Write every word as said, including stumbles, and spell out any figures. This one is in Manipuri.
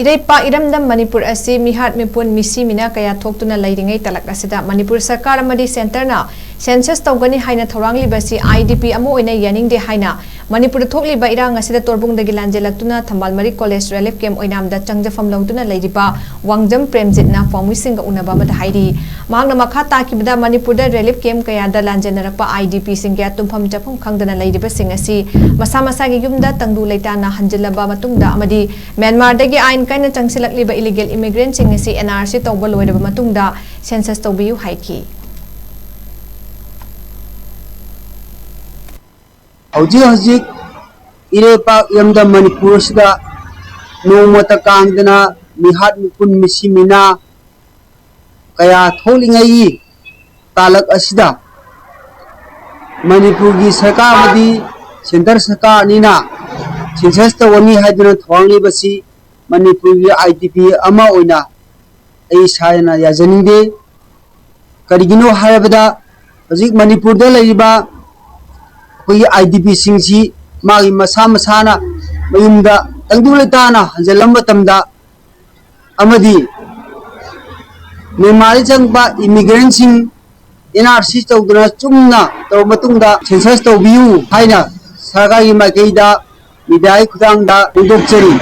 ꯏꯔꯩꯄꯥꯛ ꯏꯔꯝꯗꯝ ꯃꯅꯤꯄꯨꯔ ꯑꯁꯤ ꯃꯤꯍꯥꯠ ꯃꯤꯄꯨꯟ ꯃꯤꯁꯤ ꯃꯤꯅꯥ ꯀꯌꯥ ꯊꯣꯛꯇꯨꯅ ꯂꯩꯔꯤꯉꯩ ꯇꯥꯂꯛ ꯑꯁꯤꯗ ꯃꯅꯤꯄꯨꯔ ꯁꯔꯀꯥꯔ ꯑꯃꯗꯤ ꯁꯦꯟꯇꯔꯅ ꯁꯦꯟꯁꯁ ꯇꯧꯒꯅꯤ ꯍꯥꯏꯅ ꯊꯧꯔꯥꯡꯂꯤꯕꯁꯤ ꯑꯥꯏ ꯗꯤ ꯄꯤ ꯑꯃ ꯑꯣꯏꯅ ꯌꯥꯅꯤꯡꯗꯦ ꯍꯥꯏꯅ ꯃꯅꯤꯄꯨꯔꯗ ꯊꯣꯛꯂꯤꯕ ꯏꯔꯥꯡ ꯑꯁꯤꯗ ꯇꯣꯔꯕꯨꯡꯗꯒꯤ ꯂꯥꯟꯖꯦꯜꯂꯛꯇꯨꯅ ꯊꯝꯕꯥꯜ ꯃꯔꯤ ꯀꯣꯂꯦꯖ ꯔꯤꯂꯤꯐ ꯀꯦꯝꯞ ꯑꯣꯏꯅꯥꯝꯗ ꯆꯪꯖꯐꯝ ꯂꯧꯗꯨꯅ ꯂꯩꯔꯤꯕ ꯋꯥꯡꯖꯝ ꯄ꯭ꯔꯦꯝꯖꯤꯠꯅ ꯄꯥꯎꯃꯤꯁꯤꯡꯒ ꯎꯅꯕ ꯑꯃꯗ ꯍꯥꯏꯔꯤ꯫ ꯃꯍꯥꯛꯅ ꯃꯈꯥ ꯇꯥꯈꯤꯕꯗ ꯃꯅꯤꯄꯨꯔꯗ ꯔꯤꯂꯤꯐ ꯀꯦꯝꯞ ꯀꯌꯥꯗ ꯂꯥꯟꯖꯦꯟꯅꯔꯛꯄ ꯑꯥꯏ ꯗꯤ ꯄꯤꯁꯤꯡ ꯀꯌꯥ ꯇꯨꯝꯐꯝ ꯆꯥꯐꯝ ꯈꯪꯗꯅ ꯂꯩꯔꯤꯕꯁꯤꯡ ꯑꯁꯤ ꯃꯁꯥ ꯃꯁꯥꯒꯤ ꯌꯨꯝꯗ ꯇꯪꯗꯨ ꯂꯩꯇꯥꯅ ꯍꯟꯖꯤꯜꯂꯕ ꯃꯇꯨꯡꯗ ꯑꯃꯗꯤ ꯃ꯭ꯌꯥꯟꯃꯥꯔꯗꯒꯤ ꯑꯥꯏꯟ ꯀꯥꯏꯅ ꯆꯪꯁꯤꯜꯂꯛꯂꯤꯕ ꯏꯂꯤꯒꯦꯜ ꯏꯃꯤꯒ꯭ꯔꯦꯟꯠꯁꯤꯡ ꯑꯁꯤ ꯑꯦꯟ ꯑꯥꯔ ꯁꯤ ꯇꯧꯕ ꯂꯣꯏꯔꯕ ꯃꯇꯨꯡꯗ ꯁꯦꯟꯁꯁ ꯇꯧꯕꯤꯌꯨ ꯍꯥꯏꯈꯤ꯫ ꯍꯧꯖꯤꯛ ꯍꯧꯖꯤꯛ ꯏꯔꯩꯄꯥꯛ ꯏꯔꯝꯗꯝ ꯃꯅꯤꯄꯨꯔ ꯑꯁꯤꯗ ꯅꯣꯡꯃꯇ ꯀꯥꯡꯗꯅ ꯃꯤꯍꯥꯠ ꯃꯤꯄꯨꯟ ꯃꯤꯁꯤ ꯃꯤꯅꯥ ꯀꯌꯥ ꯊꯣꯛꯂꯤꯉꯩꯒꯤ ꯇꯥꯂꯛ ꯑꯁꯤꯗ ꯃꯅꯤꯄꯨꯔꯒꯤ ꯁꯔꯀꯥꯔ ꯑꯃꯗꯤ ꯁꯦꯟꯇꯔ ꯁꯔꯀꯥꯔ ꯑꯅꯤꯅ ꯁꯦꯟꯁꯁ ꯇꯧꯒꯅꯤ ꯍꯥꯏꯗꯨꯅ ꯊꯧꯔꯥꯡꯂꯤꯕꯁꯤ ꯃꯅꯤꯄꯨꯔꯒꯤ ꯑꯥꯏ ꯗꯤ ꯄꯤ ꯑꯃ ꯑꯣꯏꯅ ꯑꯩ ꯏꯁꯥꯅ ꯌꯥꯖꯅꯤꯡꯗꯦ꯫ ꯀꯔꯤꯒꯤꯅꯣ ꯍꯥꯏꯔꯕꯗ ꯍꯧꯖꯤꯛ ꯃꯅꯤꯄꯨꯔꯗ ꯂꯩꯔꯤꯕ ꯑꯩꯈꯣꯏꯒꯤ ꯑꯥꯏ ꯗꯤ ꯄꯤꯁꯤꯡꯁꯤ ꯃꯥꯒꯤ ꯃꯁꯥ ꯃꯁꯥꯅ ꯃꯌꯨꯝꯗ ꯇꯪꯗꯨ ꯂꯩꯇꯥꯅ ꯍꯟꯖꯤꯜꯂꯝꯕ ꯃꯇꯝꯗ ꯑꯃꯗꯤ ꯃ꯭ꯌꯥꯟꯃꯥꯔꯗ ꯆꯪꯕ ꯏꯃꯤꯒ꯭ꯔꯦꯟꯠꯁꯤꯡ ꯑꯦꯟ ꯑꯥꯔ ꯁꯤ ꯇꯧꯗꯨꯅ ꯆꯨꯝꯅ ꯇꯧꯔꯕ ꯃꯇꯨꯡꯗ ꯁꯦꯟꯁꯁ ꯇꯧꯕꯤꯌꯨ ꯍꯥꯏꯅ ꯁꯔꯀꯥꯔꯒꯤ ꯃꯥꯏꯀꯩꯗ ꯃꯤꯗꯤꯌꯥꯒꯤ ꯈꯨꯠꯊꯥꯡꯗ ꯐꯣꯡꯗꯣꯛꯆꯔꯤ꯫